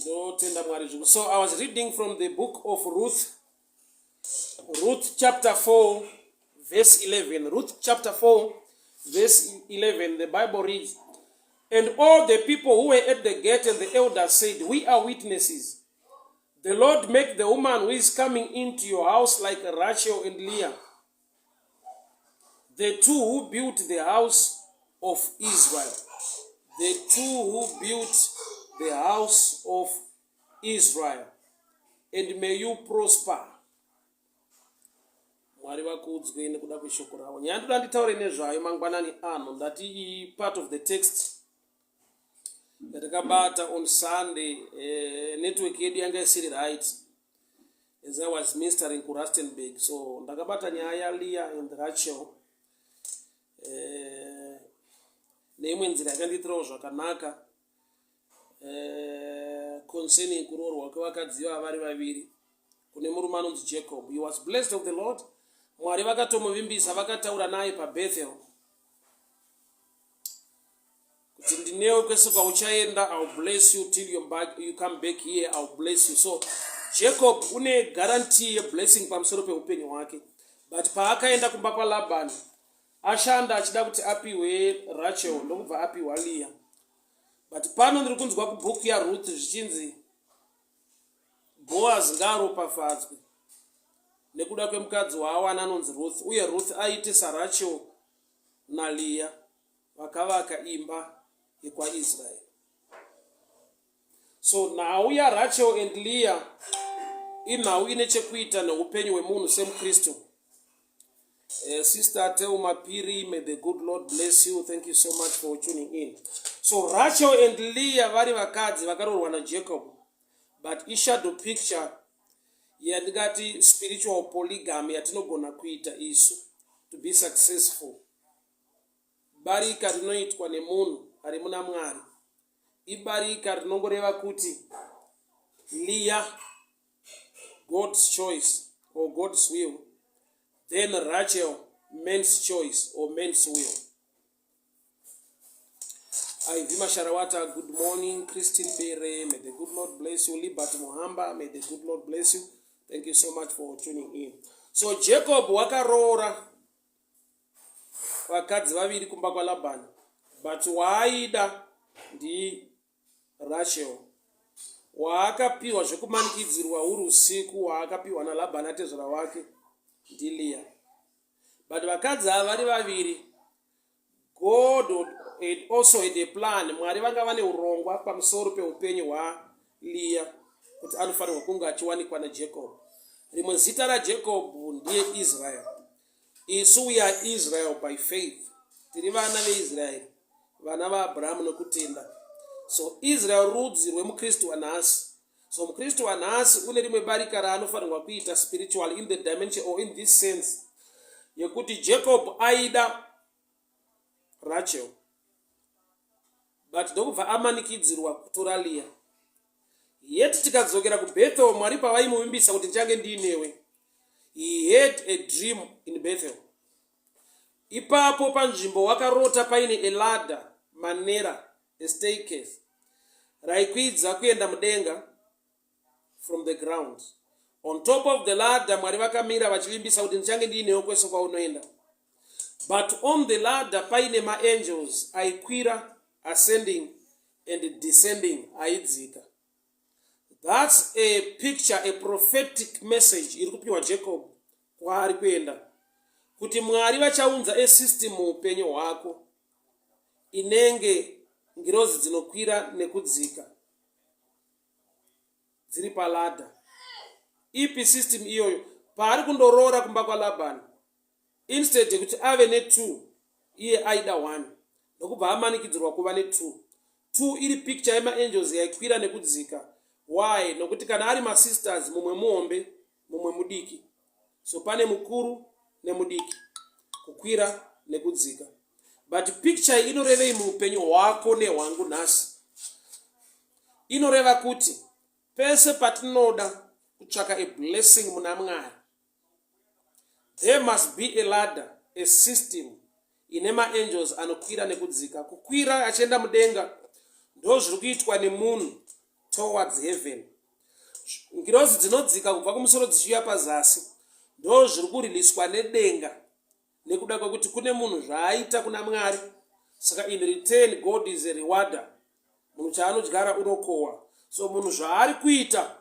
Ndinotenda Mwari zvikuru. So I was reading from the book of Ruth, Ruth chapter 4 verse 11. Ruth chapter 4 verse 11, the Bible reads, "And all the people who were at the gate and the elders said, 'We are witnesses. The Lord make the woman who is coming into your house like Rachel and Leah, the two who built the house of Israel.'" The two who built the house of Israel. "And may you prosper." Mwari vakudzwe nekuda kweshoko ravo. Nyaya ndoda nditaure nezvayo mangwanani ano, ndati iyi part of the text yatakabata on Sunday. Network yedu yanga isiri right as I was ministering kuRustenburg, so ndakabata nyaya yaLeah and Rachel neimwe nzira yakandiitirawo zvakanaka concerning kuroorwa kwevakadzi vava vari vaviri kune murume anonzi Jacob. He was blessed of the Lord. Mwari vakatomuvimbisa, vakataura naye paBethel kuti, "Ndinewe kwese kwauchaenda. I will bless you till you come back here. I will bless you." So Jacob une guarantee yeblessing pamusoro peupenyu hwake, but paakaenda kumba kwaLabhani, ashanda achida kuti apiwe Rachel, ndokubva apiwa Leah. But pano ndiri kunzwa kubhuku yaRuth zvichinzi Boaz ngaaropafadzwe nekuda kwemukadzi waawana anonzi Ruth, uye Ruth aite saRachel naLeah vakavaka imba yekwaIsraeri. So nhau yaRachel and Leah inhau ine chekuita neupenyu hwemunhu semukristu. Sister Teuma Piri, may the good Lord bless you. Thank you so much for tuning in. So Rachel and Leah vari vakadzi vakaroorwa naJacob, but ishadow picture yandingati spiritual polygamy yatinogona kuita isu to be successful. Barika rinoitwa nemunhu ari muna Mwari ibarika rinongoreva kuti Leah, God's choice or God's will, then Rachel, man's choice or man's will. Ivy Masharawata, good morning. Christine Bere, may the good Lord bless you. Libert Muhamba, may the good Lord bless you. Thank you so much for tuning in. So Jacob wakaroora vakadzi vaviri kumba kwaLabhani, but waaida ndiRachel. Waakapiwa zvekumanikidzirwa huri usiku, waakapiwa naLabhani atezvara wake, ndiLeah. But vakadzi ava vari vaviri, God had also had a plan. Mwari vanga vane urongwa pamusoro peupenyu hwaLeah kuti anofanirwa kunge achiwanikwa naJacob. Rimwe zita raJacob ndiye Israel. Isu we are Israel by faith. Tiri vana veIsraeri, vana vaAbrahamu nokutenda. So Israel rudzi rwemukristu wanhasi. So mukristu wanhasi une rimwe barika raanofanirwa kuita spiritual in the dimension or in this sense yekuti Jacob aida Rachel, but ndokubva amanikidzirwa kutora Leah. Yet tikadzokera kuBethel, Mwari pavaimuvimbisa kuti, "Ndichange ndiinewe," he had a dream in Bethel. Ipapo panzvimbo wakarota paine a ladder, manera, a staircase raikwidza kuenda mudenga from the ground. On top of the ladder Mwari vakamira vachivimbisa kuti, "Ndichange ndiinewo kwese kwaunoenda." But on the ladder paine maangels aikwira, ascending and descending, aidzika. That's a picture, a prophetic message iri kupiwa Jacob kwaari kuenda, kuti Mwari vachaunza a system muupenyu hwako inenge ngirozi dzinokwira nekudzika dziri paladder. Ipi system iyoyo? Paari kundoroora kumba kwaLabhani, instead yekuti ave ne2, iye aida 1, ndokubva amanikidzirwa kuva ne2. 2 iri picture yemaangels yaikwira nekudzika. Why? Nokuti kana ari masisters, mumwe muhombe, mumwe mudiki, so pane mukuru nemudiki, kukwira nekudzika. But picture inorevei muupenyu hwako nehwangu nhasi? Inoreva kuti pese patinoda kutsvaka a blessing muna Mwari, there must be a ladder, a system ine maangels anokwira nekudzika. Kukwira achienda mudenga ndo zviri kuitwa nemunhu. towards heaven. Ngirozi dzinodzika kubva kumusoro dzichiuya pazasi ndo zviri kuriliswa nedenga nekuda kwekuti kune munhu zvaaita kuna Mwari. Saka in return, God is a rewarder. Munhu chaanodyara unokohwa. So munhu zvaari kuita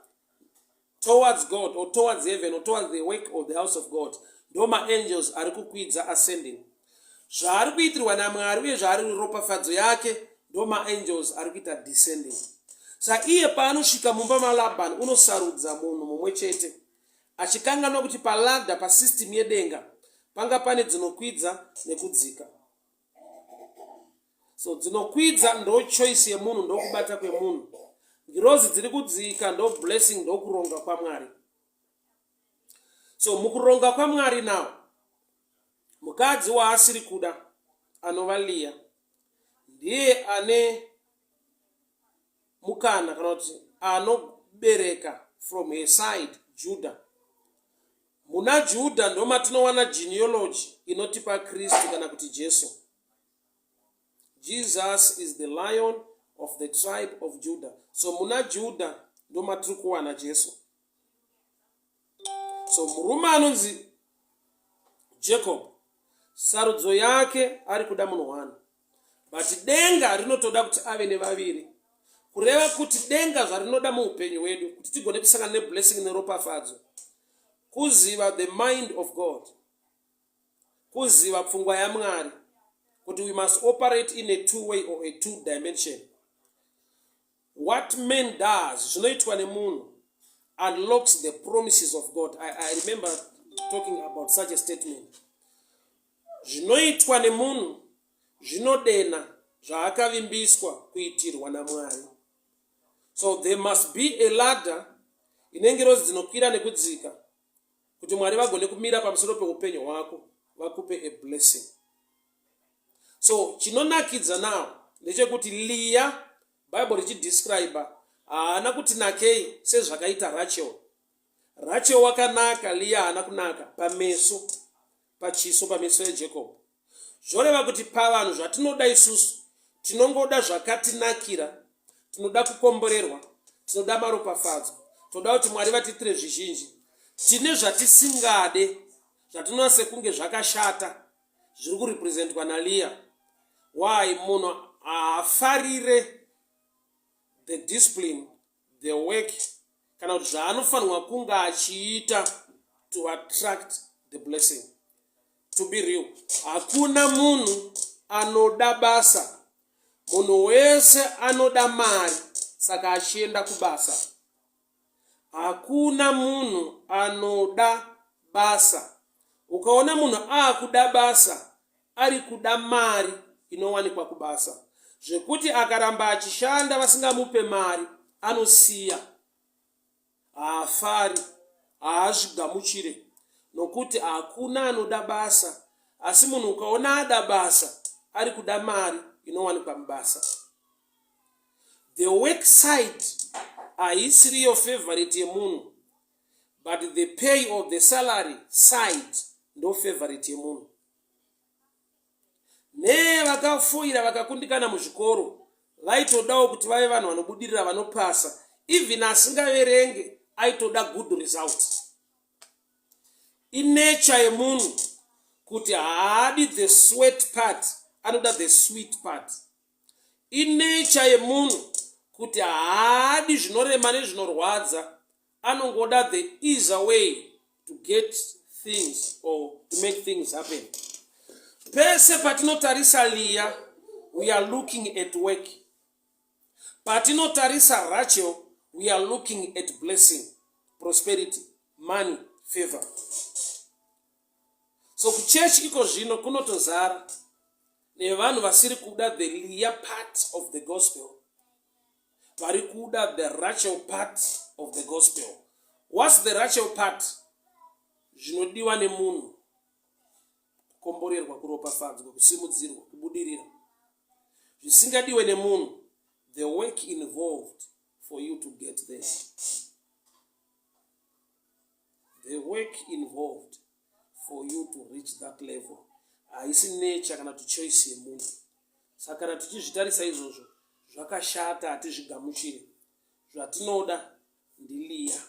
towards God or towards heaven or towards the work of the house of God, ndo maangels ari kukwidza, ascending. Zvaari kuitirwa naMwari uye zvaari ropafadzo yake, ndo maangels ari kuita descending. Saka iye paanosvika mumba maLabhani, unosarudza munhu mumwe chete, achikanganwa kuti paladder, pasystem yedenga, panga pane dzinokwidza nekudzika. So dzinokwidza ndo choice yemunhu, ndokubata kwemunhu. Ngirozi dziri kudzika ndo blessing, ndokuronga kwaMwari. So mukuronga kwaMwari now, mukadzi waasiri kuda, anova Liya, ndiye ane mukana kana kuti anobereka from her side Judah. Muna Judha ndomatinowana genealogy inotipa Kristu kana kuti Jesu. Jesus is the Lion of the tribe of Judah. So muna Judah ndomatiri kuwana Jesu. So murume anonzi Jacob, sarudzo yake ari kuda munhu one, but denga rinotoda kuti ave nevaviri, kureva kuti denga zvarinoda muupenyu hwedu kuti tigone kusangana neblessing neropafadzo, kuziva the mind of God, kuziva pfungwa yaMwari, kuti we must operate in a two way or a two dimension. What man does, zvinoitwa nemunhu, unlocks the promises of God. I remember talking about such a statement: zvinoitwa nemunhu zvinodena zvaakavimbiswa kuitirwa naMwari. So there must be a ladder ine ngirozi dzinokwira nekudzika kuti Mwari vagone kumira pamusoro peupenyu hwako, vakupe a blessing. So chinonakidza now ndechekuti Liya, Bhaibheri richidescribe, haana kuti nakei sezvakaita Rachel. Rachel wakanaka, Liya haana kunaka pameso, pachiso, pameso eJacob. Zvoreva kuti pavanhu zvatinoda isusu, tinongoda zvakatinakira. Tinoda kukomborerwa, tinoda maropafadzo, toda kuti Mwari vatiitire zvizhinji. Tine zvatisingade, zvatinoona sekunge zvakashata, zviri kurepresentwa naLiya. Why? Munhu haafarire the discipline, the work, kana kuti zvaanofanirwa kunge achiita to attract the blessing. To be real, hakuna munhu anoda basa. Munhu wese anoda mari, saka achienda kubasa. Hakuna munhu anoda basa. Ukaona munhu aakuda basa, ari kuda mari inowanikwa kubasa, zvekuti akaramba achishanda vasingamupe mari, anosiya. Haafari, haazvigamuchire, nokuti hakuna anoda basa. Asi munhu ukaona ada basa, ari kuda mari inowanikwa mubasa. The work side haisiriyo favorite yemunhu, but the pay of the salary side ndo favorite yemunhu. Nevakafoira, vakakundikana muzvikoro, vaitodawo kuti vave vanhu vanobudirira, vanopasa. Even asingaverenge aitoda good result. Inature yemunhu kuti haadi the sweat part, anoda the sweet part. Inature yemunhu kuti haadi zvinorema nezvinorwadza, anongoda the easy way to get things or to make things happen. Pese patinotarisa Liya, we are looking at work. Patinotarisa Rachel, we are looking at blessing, prosperity, money, favor. So kuchechi iko zvino kunotozara nevanhu vasiri kuda the Leah part of the gospel, vari kuda the Rachel part of the gospel. What's the Rachel part? Zvinodiwa nemunhu: kukomborerwa, kuropafadzwa, kusimudzirwa, kubudirira. Zvisingadiwe nemunhu, the work involved for you to get there, the work involved for you to reach that level, haisi nature kana kuti choice yemunhu. Saka kana tichizvitarisa izvozvo, zvakashata, hatizvigamuchire. Zvatinoda ndiLeah.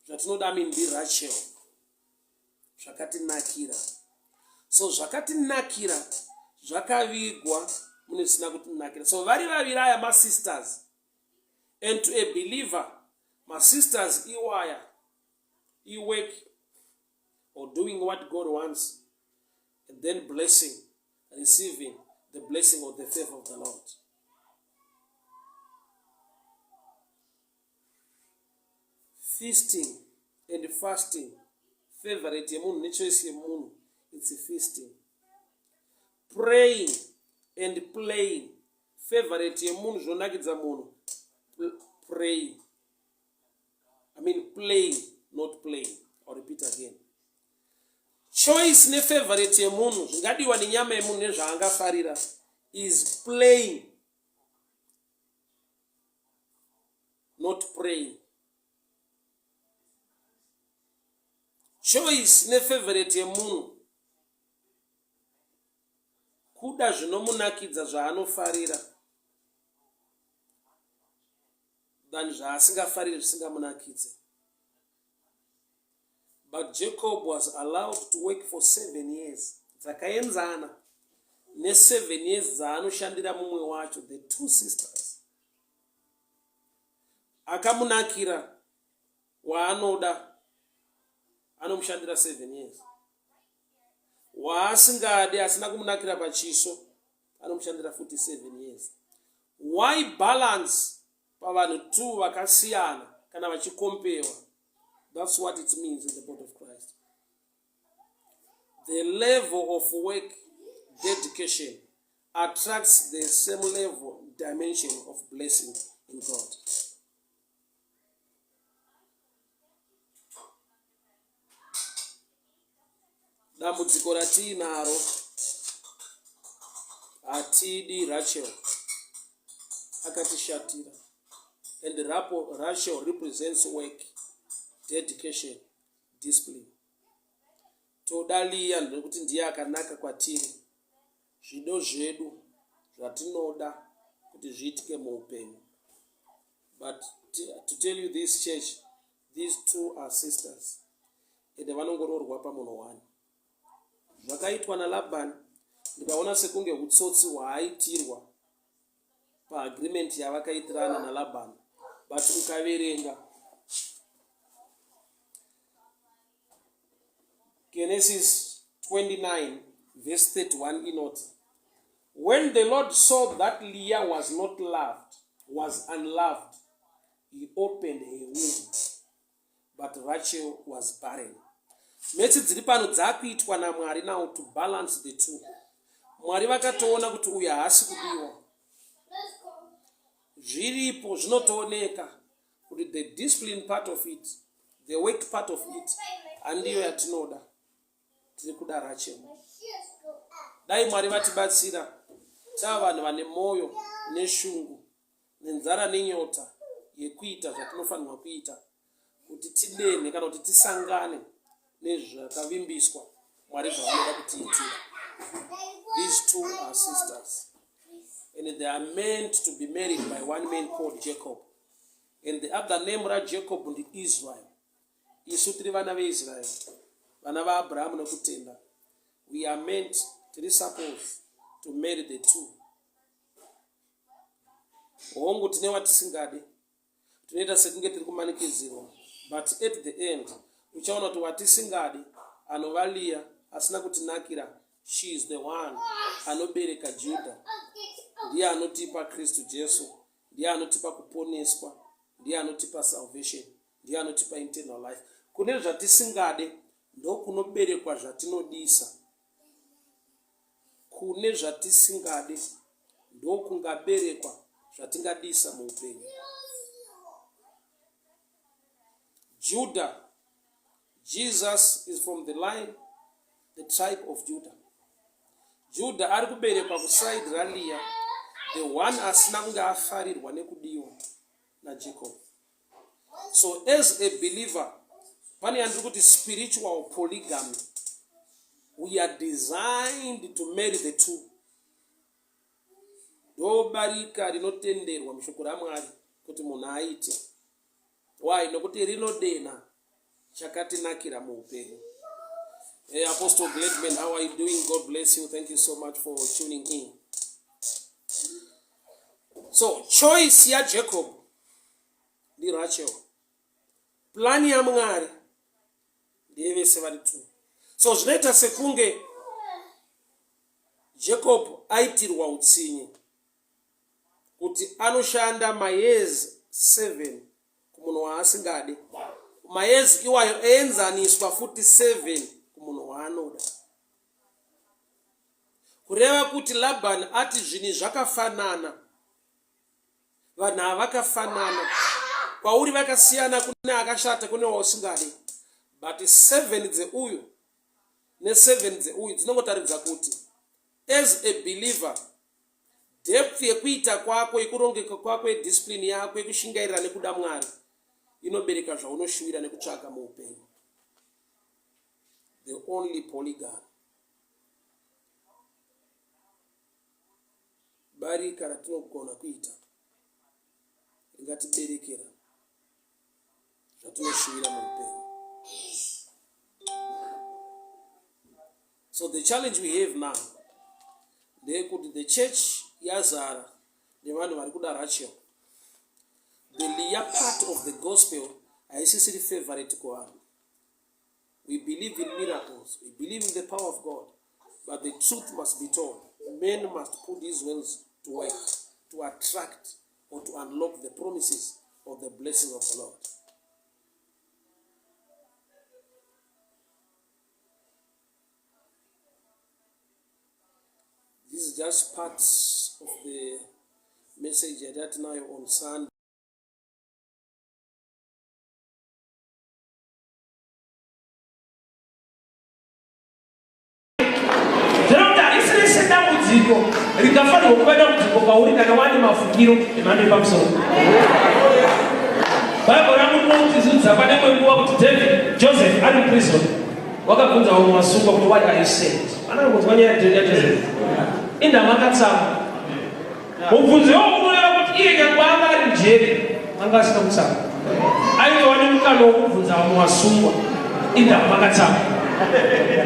Zvatinoda I mean ndiRachel. Zvakatinakira. So zvakatinakira zvakavigwa mune zvisina kutinakira. So vari vaviri aya masisters. And to a believer, masisters iwaya iwork or doing what God wants and then blessing, receiving the blessing of the favor of the Lord. Feasting and fasting, favorite yemunhu nechoice yemunhu, it's feasting. Praying and playing, favorite yemunhu zvinonakidza munhu, praying. I mean playing, not playing. I'll repeat again. Choice nefavorite yemunhu zvingadiwa nenyama yemunhu nezvaangafarira is playing not praying. Choice nefavorite yemunhu kuda zvinomunakidza zvaanofarira than zvaasingafariri zvisingamunakidze. But Jacob was allowed to work for seven years dzakaenzana neseven years dzaanoshandira mumwe wacho, the two sisters. Akamunakira waanoda anomushandira seven years, waasingadi asina kumunakira pachiso anomushandira futi seven years. Why balance pavanhu two vakasiyana kana vachikompewa? That's what it means in the body of Christ. The level of work dedication attracts the same level dimension of blessing in God. Dambudziko ratiinaro hatidi Rachel akatishatira and rapo Rachel represents work, dedication, discipline. Toda Leah nekuti ndiye akanaka kwatiri zvido zvedu zvatinoda kuti zviitike muupenyu. But to tell you this church, these two are sisters ende vanongoroorwa pamunhu one. Zvakaitwa naLabhani ndikaona sekunge utsotsi hwaaitirwa paagreement yavakaitirana naLabhani, but ukaverenga Genesis 29 verse 31 inoti When the Lord saw that Leah was not loved, was unloved, he opened her womb, but Rachel was barren. Metsi dziri pano dzakuitwa naMwari now to balance the two. Mwari vakatoona kuti uyu haasi kudiwa. Zviripo zvinotooneka kuti the discipline part of it, the work part of it handiyo yatinoda. Tiri kuda Rachel. Dai Mwari vatibatsira tava vanhu vane mwoyo neshungu nenzara nenyota yekuita zvatinofanirwa kuita kuti tidenhe kana kuti tisangane nezvakavimbiswa Mwari zvavanoda kutiitira. These two are sisters and they are meant to be married by one man called Jacob and the other name raJacob ndiIsrael. Isu tiri vana veIsrael, vana vaAbrahamu nokutenda. We are meant, tiri supposed to marry the two. Hongu tine watisingade, tinoita sekunge tiri kumanikidzirwa, but at the end uchaona kuti watisingadi anova Leah asina kutinakira, she is the one anobereka Judah, ndiye anotipa Kristu Jesu, ndiye anotipa kuponeswa, ndiye anotipa salvation, ndiye anotipa eternal life. Kune zvatisingade ndokunoberekwa zvatinodisa. Kune zvatisingade ndokungaberekwa zvatingadisa muupenyu. Judah, Jesus is from the line, the tribe of Judah. Judah ari kuberekwa kuside raLeah, the one asina kunge afarirwa nekudiwa naJacob. So as a believer, pane yandiri kuti spiritual polygamy. We are designed to marry the two. Ndobarika rinotenderwa mushoko raMwari. kuti munhu aite. Why? Nokuti rinodenha chakatinakira muupenyu. Hey, Apostle Gladman, how are you doing? God bless you. Thank you so much for tuning in. So, choice yaJacob ndiRachel. Plan yaMwari ndeyevese vari two. So zvinoita sekunge Jacob aitirwa utsinye kuti anoshanda mayears 7 kumunhu waasingade. Mayears iwayo enzaniswa futi 7 kumunhu waanoda. Kureva kuti Laban ati zvinhu zvakafanana. Vanhu ava vakafanana. Kwauri vakasiyana kune akashata kune wausingade. But 7 dzeuyu ne7 dzeuyu dzinongotaridza kuti as a believer depth yekuita kwako yekurongeka kwako yediscipline yako yekushingairira nekuda Mwari inobereka zvaunoshuwira nekutsvaga muupenyu. The only polygamy. Barika ratinogona kuita ringatiberekera zvatinoshuwira muupenyu. So the challenge we have now ndeyekuti the church yazara nevanhu vari kuda Rachel. The Leah part of the gospel haisisiri favorite kuvanhu. We believe in miracles, we believe in the power of God, but the truth must be told. Men must put his hands to work to attract or to unlock the promises or the blessing of the Lord. This is just part of the message yatinayo on Sunday. Zvinoti harisi rese dambudziko ringafanirwa kuva dambudziko kwauri kana wane mafungiro emhando yepamusoro. Bhaibheri rangu rinotizudza pane imwe nguva kuti David, Joseph ari muprison wakabvunza vamwe vasungwa kuti why are you sad? Vana kunzwa nyaya yaJoseph. Indama akatsamwa. Mubvunzo iwowo unoreva kuti iye nyangwe anga ari mujeri anga asina kutsamwa. Aitova nemukana wokubvunza vamwe vasungwa indava makatsamwa.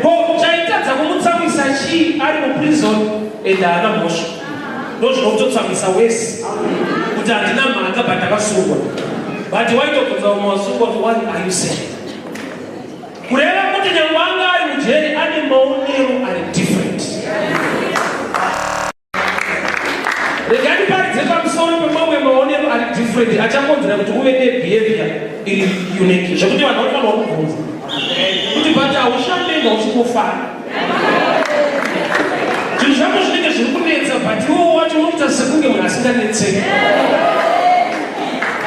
Ko chaitadza kumutsamwisa chii ari muprison and haana mhosva? Ndozvinototsamwisa wese kuti handina mhaka but ndakasungwa. But waitobvunza vamwe vasungwa kuti why are you sad? Kureva kuti nyangwe anga ari mujeri ane maonero ari different. Rega ndiparidze pamusoro pemamwe maonero ari different achakonzera kuti uve nebehavior iri unique zvekuti vanhu vanofanirwa kubvunza kuti but haushandenga uchingofara zvinhu zvako zvinenge zviri kunetsa but iwo wacho unoita sekunge munhu asinganetseki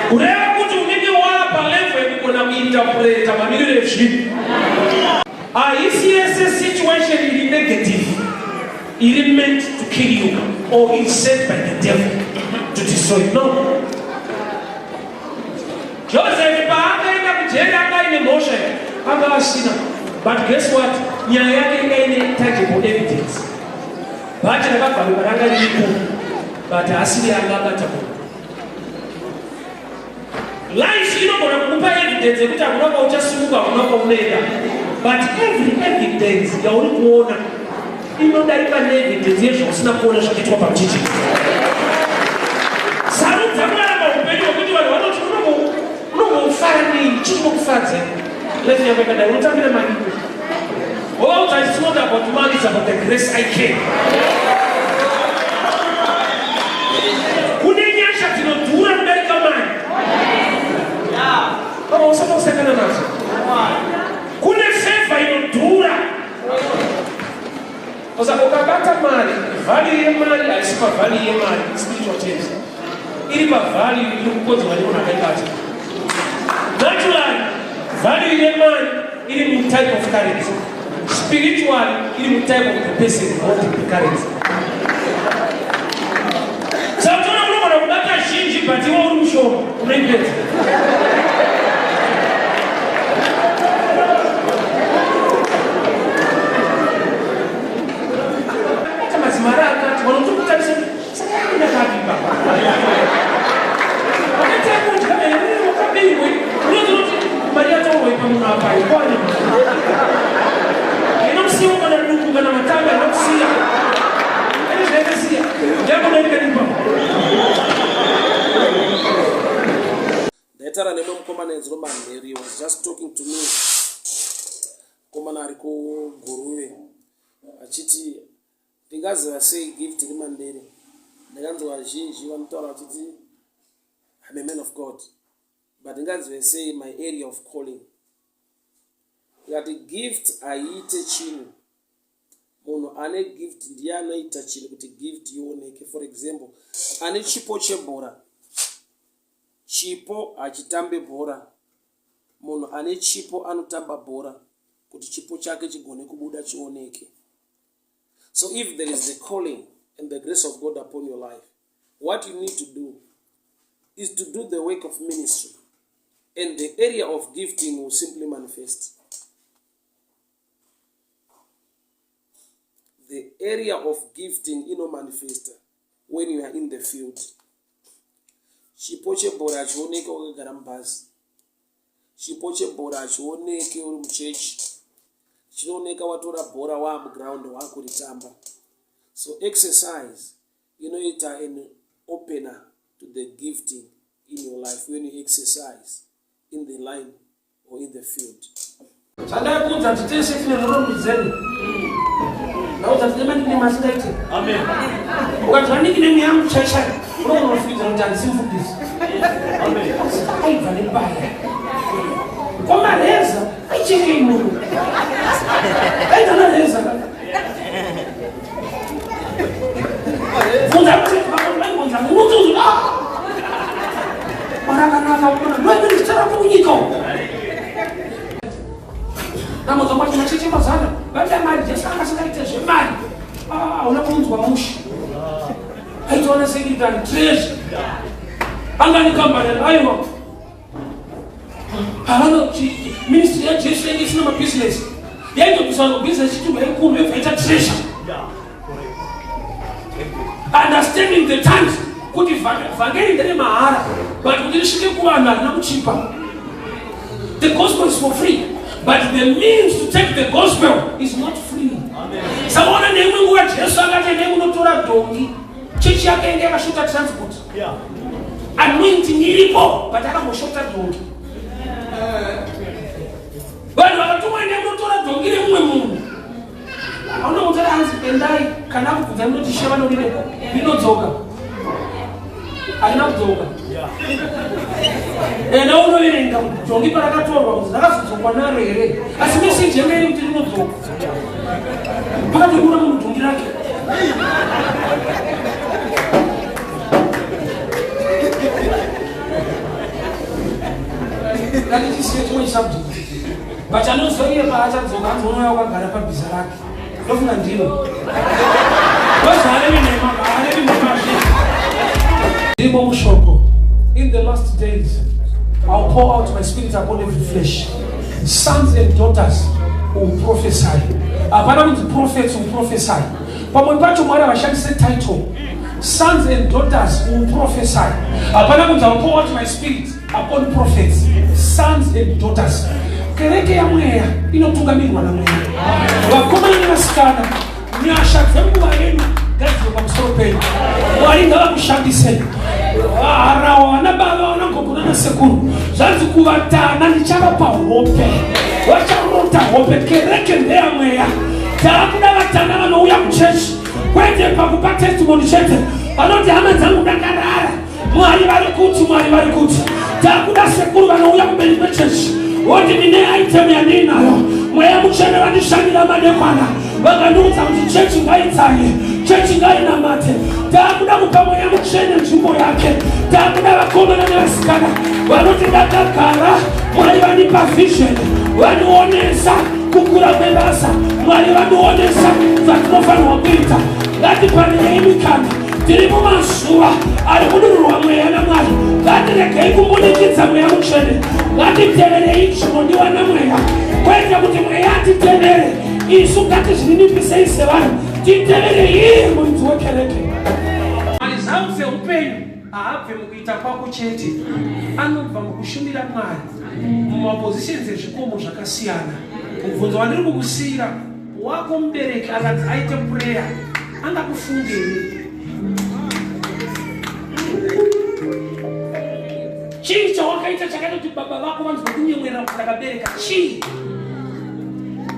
kureva kuti unenge waa palevel yekugona kuinterpreta mamiriro ezvinhu. Haisi yese situation iri negative iri meant to kill you or is sent by the devil to destroy you. No. Joseph paakaenda kujeri anga aine mhosva anga asina. But guess what? Nyaya yake inga ine tangible evidence. Bhachi rakabvaruka ranga riripo but haasiri anga abata munhu. Life inogona kukupa evidence yekuti hakuna kwauchasimuka, hakuna kwaunoenda, but every evidence yauri kuona inodarika neevidence yezvausina kuona zvakaitwa pamuchichi. Sarudza kurarama upenyu hwekuti vanhu vanoti unombofara nei, chii chinokufadza life yako yakadai, unotambira mari Wovaudza it's not about money, it's about the grace I came. Kune nyasha dzinodhura kudarika mari. Baba usati usangana nadzo. Kune favor inodhura. Saka ukabata mari, value yemari haisi pavalue yemari, spiritual terms. Iri pavalue iri kukodzwa nemunhu akaibata. Naturally, value yemari iri mutype of currency. Spiritually, iri mutype of the person holding the currency. Saka toona unogona kubata zhinji but iwe uri mushoma unoipedza. Mazimari akati vanotokutarisa saka ndakati baba. Ndaitaura nemwe mukomana edziro manheru, he was just talking to me, mukomana ari kuGuruve, achiti ndingaziva sei gift iri mandiri. Ndakanzwa vazhinji vanotaura vachiti I'm a man of God, but ndingazive sei my area of calling? Ndikati gift haiite chinhu. Munhu ane gift ndiye anoita chinhu kuti gift ioneke. For example, ane chipo chebhora, chipo hachitambe bhora. Munhu ane chipo anotamba bhora kuti chipo chake chigone kubuda chioneke. So if there is the calling and the grace of God upon your life, what you need to do is to do the work of ministry, and the area of gifting will simply manifest. The area of gifting inomanifesta when you are in the field. Chipo chebhora hachioneke wakagara mubhazi. Chipo chebhora hachioneke uri muchechi. Chinooneka watora bhora waamuground waakuritamba. So exercise inoita an opener to the gifting in your life when you exercise in the line or in the field. Zvandakudza kuti tese tine nhoroondo dzedu. Ndaudza tine manickname asingaite. Amen. Ukatora nickname yangu chaichai, unogona kufungidzira kuti handisi mufundisi. Amen. Aibva nepaya. Kwamareza aichekei munhu. Aita nareza. Bvunza kuti vaibvunza munhu ah! Mwarakanaka ukona ndoimene zita rako munyika umu. Namodza mwati macheche mazana vanoda mari. Jesu anga asingaite zvemari. Ah, hauna kunzwa mushe. Aitoona secretary treasure. Anga nekambani aiwa. Havana ministry yaJesu yange isina mabusiness. Yaitobvisa mabusiness ichibva ikuru yobva ita treasure. Understanding the times kuti vhangeri ndere mahara, but kuti risvike kuvanhu harina kuchipa. The gospel is for free, but the means to take the gospel is not free. Sakaona neimwe nguva Jesu akati endai munotora dhongi. Chechi yake yange yakashota transport. Anointing iripo, but akamboshota dhongi. Vanhu vakatumwa endai munotora dhongi remumwe munhu. Hauna kutora hanzi endai kana akubvunza munoti she vanorireko rinodzoka. Harina kudzoka. Enda unoverenga dhongi parakatorwa kuti rakazodzokwa naro here, asi meseji yanga iri kuti rinodzoka. Pakatobura munhu dhongi rake. Ngatichisiye chimwe chisubject. But anoziva iye paachadzoka anzi unouya wakagara pabhiza rake. Ndofunga ndiro. Ndozvaarevi nhema, haarevi nhema zve. Ndimo mushoko. In the last days, I'll pour out my spirit upon every flesh. Sons and daughters will prophesy. Hapana kunzi prophets will prophesy. Pamwe pacho Mwari havashandise title. Sons and daughters will prophesy. Hapana kunzi I'll pour out my spirit upon prophets. Sons and daughters. Kereke yamweya inotungamirirwa namweya. Vakomana nevasikana, nyasha dzenguva yenu ngadzive pamusoro penyu. Mwari ngavakushandisei. Harawa vana baba vana gogo nana sekuru, zvanzi kuvatana ndichavapa hope, vacharota hope. Kereke ndeyamweya. Taakuda vatana vanouya kuchechi kwete pakupa testimony chete, vanoti hama dzangu ndakarara, Mwari vari kuti, Mwari vari kuti. Takuda sekuru vanouya kumberi kwechechi woti ndine item yandiinayo, mweya mutsvene vandishandira madekwana, vakandiudza kuti chechi ngaitsanye, chechi ngainamate. Takuda kupa mweya mutsvene nzvimbo yake. Takuda vakomana nevasikana vanoti ndakagara, Mwari vandipa vision, vandionesa kukura kwebasa, Mwari vandionesa zvatinofanirwa kuita. Ngatipanirei mikana. Tiri mumazuva ari kudururwa mweya naMwari. Ngatiregei kumbunikidza mweya mutsvene. Ngatiteverei zvinodiwa namweya, kwete kuti mweya atitevere isu. Ngatizvininipisei sevanhu, titevere iye muridzi wekereke. Maresults eupenyu haabve mukuita kwako chete, anobva mukushumira Mwari mumapositions ezvikomo zvakasiyana. Mubvunzo wandiri kukusiyira, wako mubereki akanzi aite prayer, angakufungei? Chii chawakaita? Chawakaita chakaita kuti baba vako vanzwa kunyemwerera kuti ndakabereka chii?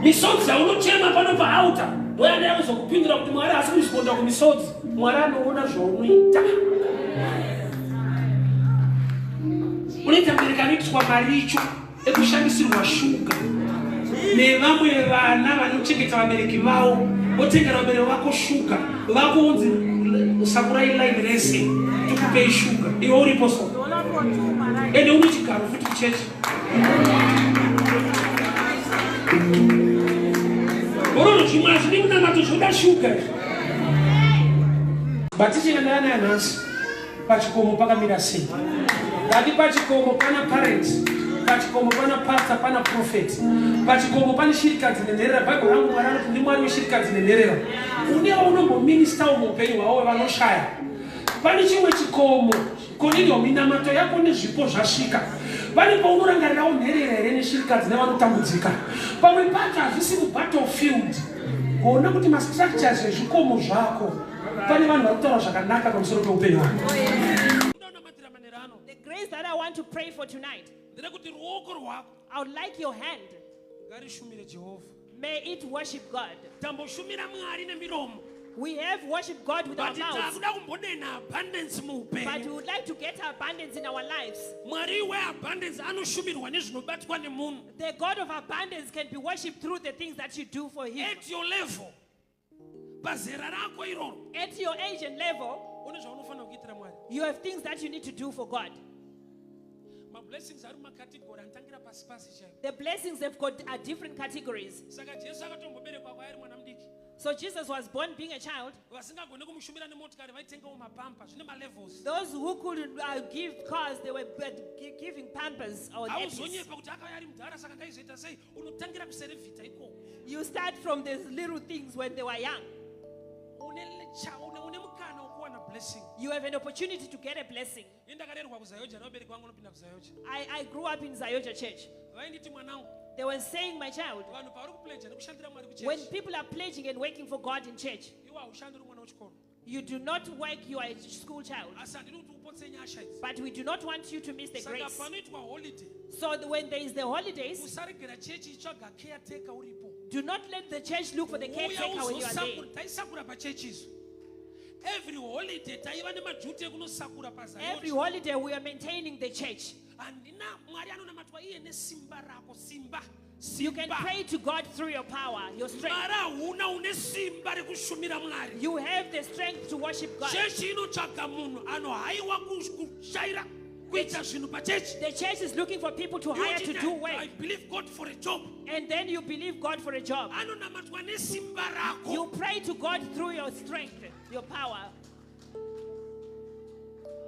Misodzi yaunochema pano paaltar ndoyanda yakuzokupindura kuti Mwari haasi kuresponda kumisodzi. Mwari anoona zvaunoita. Unoita mbereka anoitiswa maricho ekushandisirwa shuga nevamwe vana vanochengeta vabereki vavo votengera vabereki vako shuga vako unzi sakurai line rese tikupei shuga iwe uripo so ende une chigaro futi kuchechi ororo zvimwe hazvidi munamato zvoda shuga izvi but tichienderana yanhasi Pachikomo pakamira sei? Ndati pachikomo pana parents, pachikomo pana pastor, pana prophet, pachikomo pane shirikadzi nenherera. Bible rangu Mwari anoti ndimwari weshirikadzi nenherera. Une waunomboministawo muupenyu hwavo vanoshaya. Pane chimwe chikomo koniniwo minamato yako nezvipo zvasvika. Pane paunorangarirawo nherera here neshirikadzi nevanotambudzika. Pamwe pacho hazvisi mubattlefield. Kuona kuti mastructures ezvikomo zvako pane vanhu vari kutaura zvakanaka pamusoro peupenyu hwako. The grace that I want to pray for tonight. Nderekuti ruoko rwako. I would like your hand. Ngarishumire Jehovha. May it worship God. Tamboshumira Mwari nemiromo. We have worshipped God with our But mouths. takuda kumbodena abundance muupenyu. But we would like to get abundance in our lives. Mwari weabundance anoshumirwa nezvinobatwa nemunhu. The God of abundance can be worshipped through the things that you do for him. At your level. Pazera rako iroro. At your age and level, une zvaunofanira kuitira Mwari. You have things that you need to do for God. Mablessings ari mumacategory anotangira pasi pasi chaipo. The blessings have got are different categories. Saka Jesu akatomboberekwa kwaari mwana mudiki. So Jesus was born being a child. Vasingagone kumushumira nemotikari vaitengawo mapampa zvine malevels. Those who could give cars, they were giving pampers or nappies. Hauzonyepa kuti akauya ari mudhara saka ndaizoita sei? Unotangira kuserevhita ikoko. You start from these little things when they were young. Une mukana wekuwana blessing. You have an opportunity to get a blessing. Ini ndakarerwa kuZayoja nevabereki vangu vanopinda kuZayoja. I grew up in Zayoja church. Vainditi mwanangu. They were saying, my child, Vanhu pavari kupledger nekushandira Mwari kuchurch. When people are pledging and working for God in church, Iwe haushandi uri mwana wechikoro. You do not work, you are a school child. Asi handidi kuti upotse nyasha idzi. But we do not want you to miss the Saka grace. panoitwa holiday, So when there is the holidays, usaregera chechi itsvaga caretaker uripo. Do not let the church look for the Uya caretaker when you are there. uzosakura, taisakura pachechi isu. Every holiday taiva nemajuti ekunosakura paZayoja. Every holiday we are maintaining the church. Handina Mwari anonamatwa iye nesimba rako, simba. You can pray to God through your power, your strength. Mwari hauna une simba rekushumira Mwari. You have the strength to worship God. Chechi inotsvaga munhu anohaiwa kushaira kuita zvinhu pachechi. The church is looking for people to hire to do work. I believe God for a job. And then you believe God for a job. Anonamatwa nesimba rako. You pray to God through your strength, your power.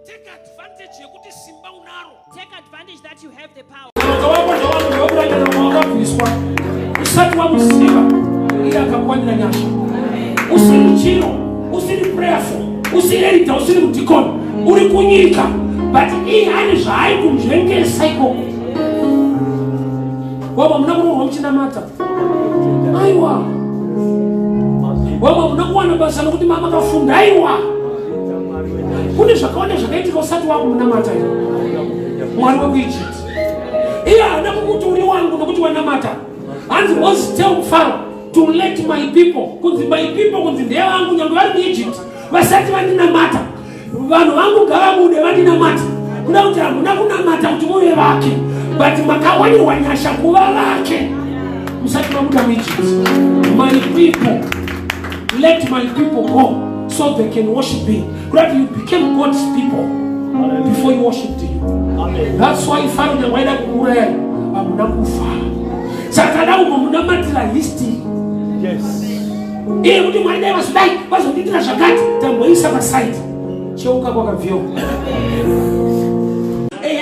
Take advantage yekuti simba unaro. Take advantage that you have the power. Wakabviswa usati wamuziva iye akakwanira nyasha. Usiri chiro, usiri prayerful, usiri elder, usiri mudikoni, uri kunyika, but iye ane zvaaikunzvengesa ikoko. Wamwe muna kuroorwa muchinamata. Aiwa. Wamwe muna kuwana basa nokuti mama kafunda. Aiwa. Kune zvakawanda zvakaitika usati wakumunamata iwe. Mwari wekuEgypt. Iye haana kukuti uri wangu nokuti wanamata. Hanzi was tell Pharaoh to let my people, kunzi my people kunzi ndevangu nyangwe vari muEgypt vasati vandinamata. Vanhu vangu ngavabude vandinamata. Kuda kuti hamuna kunamata kuti muve vake, but makawanirwa nyasha kuva vake musati mabuda muEgypt. My people, let my people go so they can worship me. Kuda kuti you became God's people before you worshiped you. Amen. That's why Pharaoh nyangwe aida kukuurayai hamuna kufa. Saka ada kumbomunamatira history. Yes. Iye kuti Mwari dai vazodai vazondiitira zvakati, tamboisa pasaidi. Cheuka kwakabviwa.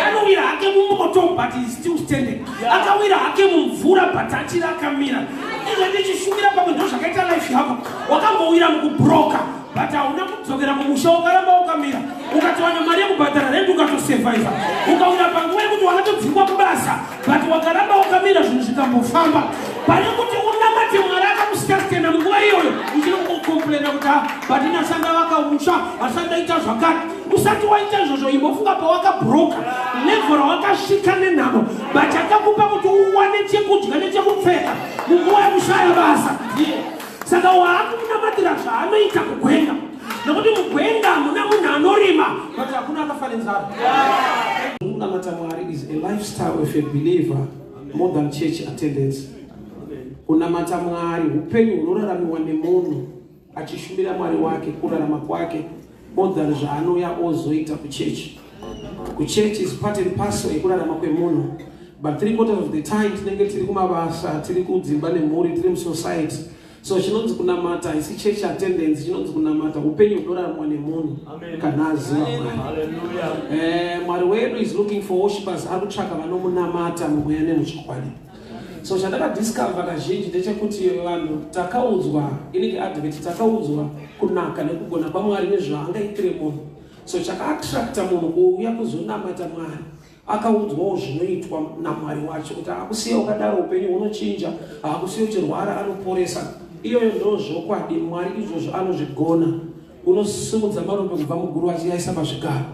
Anowira hake mumoto but he is still standing. Akawira hake mumvura but achiri akamira. Izvo ndichishumira pamwe ndo zvakaita life yako. Wakambowira mukubroka but hauna kudzokera kumusha, wakaramba wakamira. Ukatowana mari yekubhadhara rent ukatosurviva. Ukawira panguva yekuti wakatodzingwa kubasa but wakaramba wakamira, zvinhu zvikambofamba. Pane kuti unamate Mwari akakusustena munguva iyoyo, uchiri kucomplaina kuti but inasanga vakamusha, asati ndaita zvakati. Usati waita izvozvo imbofunga pawakabroka level rawakasvika nenhamo but akakupa kuti uwane chekudya nechekupfeka munguva yekushaya basa ndiye. Saka waakunamatira zvaanoita kugwenga nekuti mugwenga hamuna munhu anorima but hakuna akafa nenzara. Kunamata Mwari is a lifestyle of a believer more than church attendance. Kunamata Mwari upenyu hunoraramiwa nemunhu achishumira Mwari wake kurarama kwake more than zvaanouya ozoita kuchechi. Kuchechi is part and parcel yekurarama kwemunhu but 3/4 of the time tinenge tiri kumabasa, tiri kudzimba nemhuri, tiri musociety. So chinonzi kunamata haisi church attendance, chinonzi kunamata upenyu hunoraramwa nemunhu kana aziva Mwari. Mwari wedu is looking for worshippers, ari kutsvaka vanomunamata mumweya nemuchokwadi. So chandakadiscover kazhinji ndechekuti vanhu takaudzwa, inenge advert, takaudzwa kunaka nekugona kwaMwari nezvaangaitire munhu. So chakaattracta munhu kuuya kuzonamata Mwari, akaudzwawo zvinoitwa naMwari wacho kuti haakusiya wakadaro, upenyu hunochinja, haakusiya uchirwara, anoporesa. Iyoyo ndo zvokwadi, Mwari izvozvo anozvigona. Unosimudza marombe kubva muguru achiyaisa pazvigaro,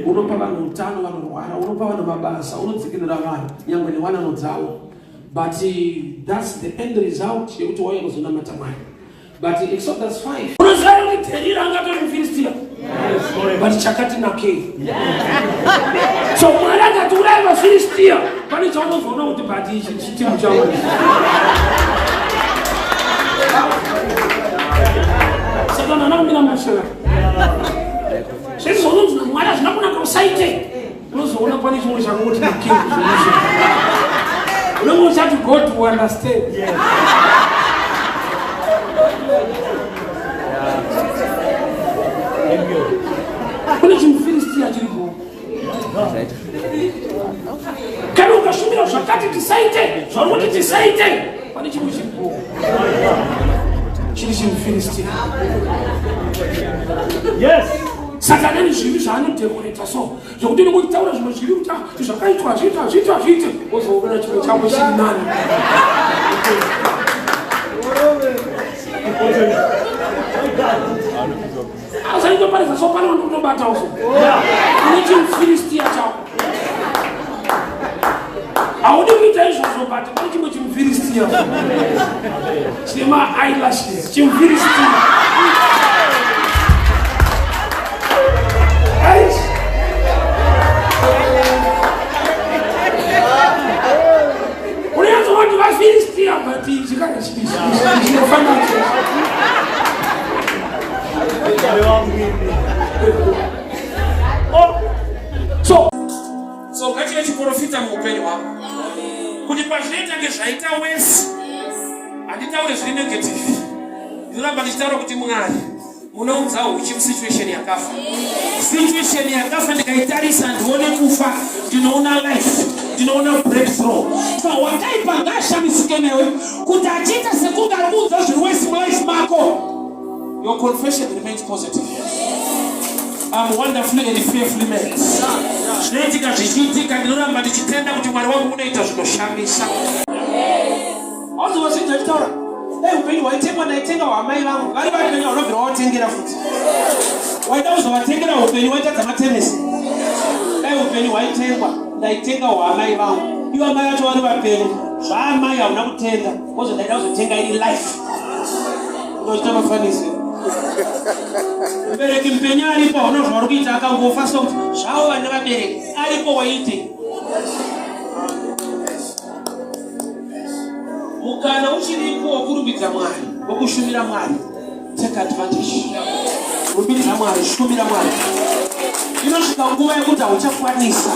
unopa vanhu utano vanorwara, unopa vanhu mabasa, unodzikinura vanhu nyangwe newanano dzavo. But that's the end result yekuti wauya kuzonamata Mwari. But Exodus 5, unoziva here kuti Dherira angatori muFiristia, but chakati nakei. So Mwari akati urai vaFiristia, pane chaunozoona kuti but ichi chitimu changu. Satani haana kumira mashaka. Zvese zvaunonzi naMwari hazvina kunaka, usaite. Unozoona pane chimwe chakangoti nakei. Unenge uchati God will understand. Kune chimuFiristia chiripo. Kana ukashumira zvakati tisaite, zvauri kuti tisaite, pane chimwe chiripo. Chiri chimuFiristia. Satani ane zvivi zvaanodekoreta so zvekuti unenge uchitaura zvimwe zvivi kuti zvakaitwa hazviite, hazviite, hazviite, wozoona chimwe chako chiri nani. Asaitoparidza so pane wandikutobatawo so une chimuFiristia chako. Haudi kuita izvozvo, but pane chimwe chimuFiristia chine maeyelashes, chimuFiristia. Unyanzoti vaFiristia, but chikana chinofanana. So ngative chiprofita muupenyu hwako kuti pazvinoita nge zvaita wese, handitaure zviri negative, ndinoramba ndichitaura kuti Mwari munounza huchi musituation yakafa. Situation yakafa ndikaitarisa ndione kufa, ndinoona life, ndinoona breakthrough. So wakaipa ngaashamisike newe kuti achiita sekunge ari kuunza zviri wese mulife mako, your confession remains positive. I'm wonderfully and fearfully made. Zvinoitika zvichiitika, ndinoramba ndichitenda kuti Mwari wangu unoita zvinoshamisa. Auzi vazhinji vachitaura, dai upenyu hwaitengwa ndaitenga hwamai vangu vari vapenyu. Haunobvira wavatengera futi, waida kuzovatengera upenyu waitadza matenesi. Dai upenyu hwaitengwa ndaitenga hwamai vangu, ivo amai vacho vari vapenyu. Zvaamai hauna kutenga, kozo ndaida kuzotenga iri life. Unochita mafanisi, mubereki mupenyu aripo, hauna zvauri kuita. Akangofa so zvavo vane vabereki aripo, waite mukana uchiripo wokurumbidza Mwari, wokushumira Mwari. Take advantage, rumbidza Mwari, shumira Mwari. Inosvika nguva yekuti hauchakwanisa.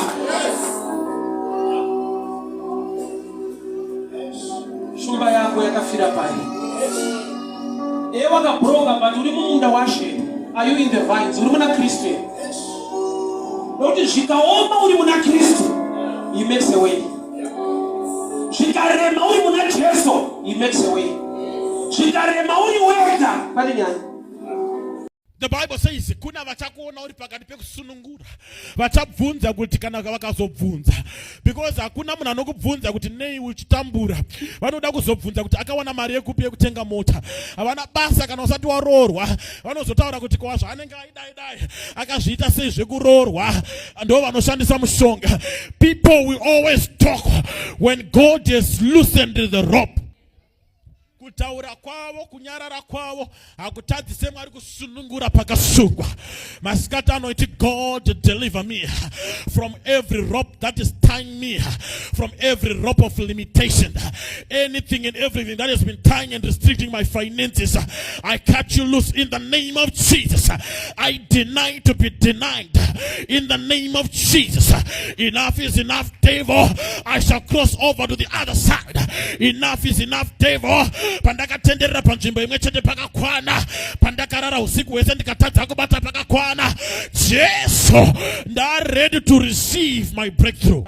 Shumba yako yakafira pai? Eye wakabroka, but uri mumunda washe. Are you in the vines? Uri muna Kristu here? Nokuti zvikaoma uri muna Kristu, he makes a way. Zvikarema uri muna Jesu, he makes a way. Zvikarema uri wega, pane nyaya. The Bible says kuna vachakuona uri pakati pekusunungura, vachabvunza kuti, kana vakazobvunza, because hakuna munhu anokubvunza kuti nei uchitambura. Vanoda kuzobvunza kuti akawana mari yekupi yekutenga mota. Havana basa kana usati waroorwa. Vanozotaura kuti kwa zvaanenge aidai dai akazviita sei zvekuroorwa. Ndo vanoshandisa mushonga. People will always talk when God has loosened the rope. Kutaura kwavo, kunyarara kwavo hakutadzise Mwari kusunungura pakasungwa. Masikati anoiti, God, deliver me from every rope that is tying me, from every rope of limitation. Anything and everything that has been tying and restricting my finances, I cut you loose in the name of Jesus. I deny to be denied in the name of Jesus. Enough is enough, devil. I shall cross over to the other side. Enough is enough, devil. Pandakatenderera panzvimbo imwe chete pakakwana. Pandakarara usiku hwese ndikatadza kubata pakakwana. Jesu, ndaready to receive my breakthrough.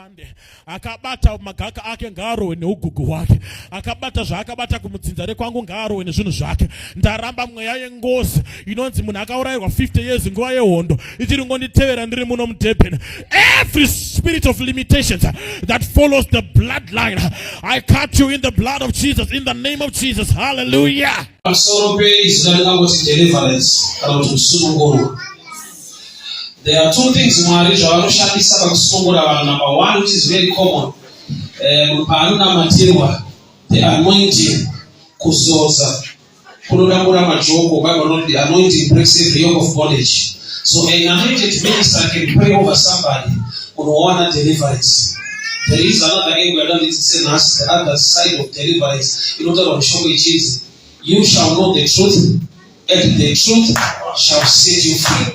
Akabata magaka ake ngaarohwe neugugu hwake. Akabata zvaakabata kumudzinza rekwangu ngaarohwe nezvinhu zvake. Ndaramba mweya yengozi inonzi munhu akaurayirwa 50 years nguva yehondo ichiri ngonditevera ndiri muno muDurban. Every spirit of limitations that follows the bloodline, I cut you in the blood of Jesus, in the name of Jesus. Hallelujah. Pamusoro peizwi randingangoti deliverance kana kuti kusunungurwa, there are two things Mwari zvavanoshandisa pakusunungura vanhu. Number one, which is very common, munhu paanonamatirwa, the anointing, kuzoza kunodambura majoko. Bible rinoti the anointing breaks every yoke of bondage. So an anointed minister can pray over somebody, munhu wawana deliverance. There is another angle yadandidzise nhasi, the other side of deliverance, inotaurwa mushoko ichinzi, "You shall know the truth and the truth shall set you free."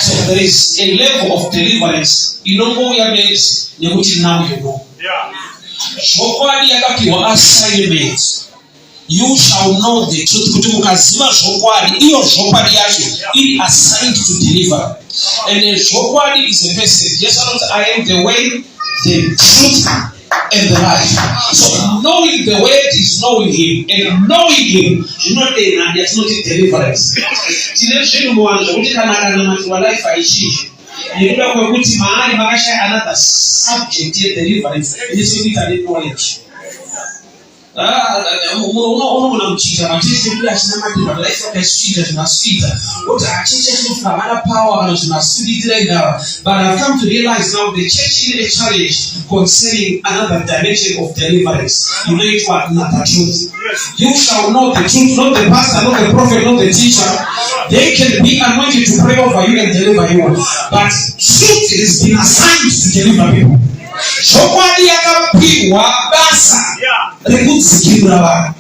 So there is a level of deliverance inongouya bedzi nekuti now you know. Zvokwadi yakapiwa assignment, "You shall know the truth," kuti mukaziva zvokwadi, iyo zvokwadi yacho iri assigned to deliver. And zvokwadi is a person. Jesu anoti, "I am the way, the truth and the life." So knowing the word is knowing him, and knowing him zvinodenha yatinoti deliverance. Tine zvinhu muvanhu zvokuti kana akanamatirwa, life haichinji nekuda kwekuti maari makashaya another subject yedeliverance ine chekuita neknowledge. Unogona kuchinja machechi ekuti achinamatirwa, life yake achichinja, zvinhu asikuita, oti achechi achinofunga havana power kana zvinhu asikuitira indava. But I've come to realize now the church ine a challenge concerning another dimension of deliverance inoitwa na the truth. You shall know the truth, not the pastor, not the prophet, not the teacher. They can be anointed to pray over you and deliver you, but truth has been assigned to deliver people. Zvokwadi yakapiwa basa rekudzikinura vanhu.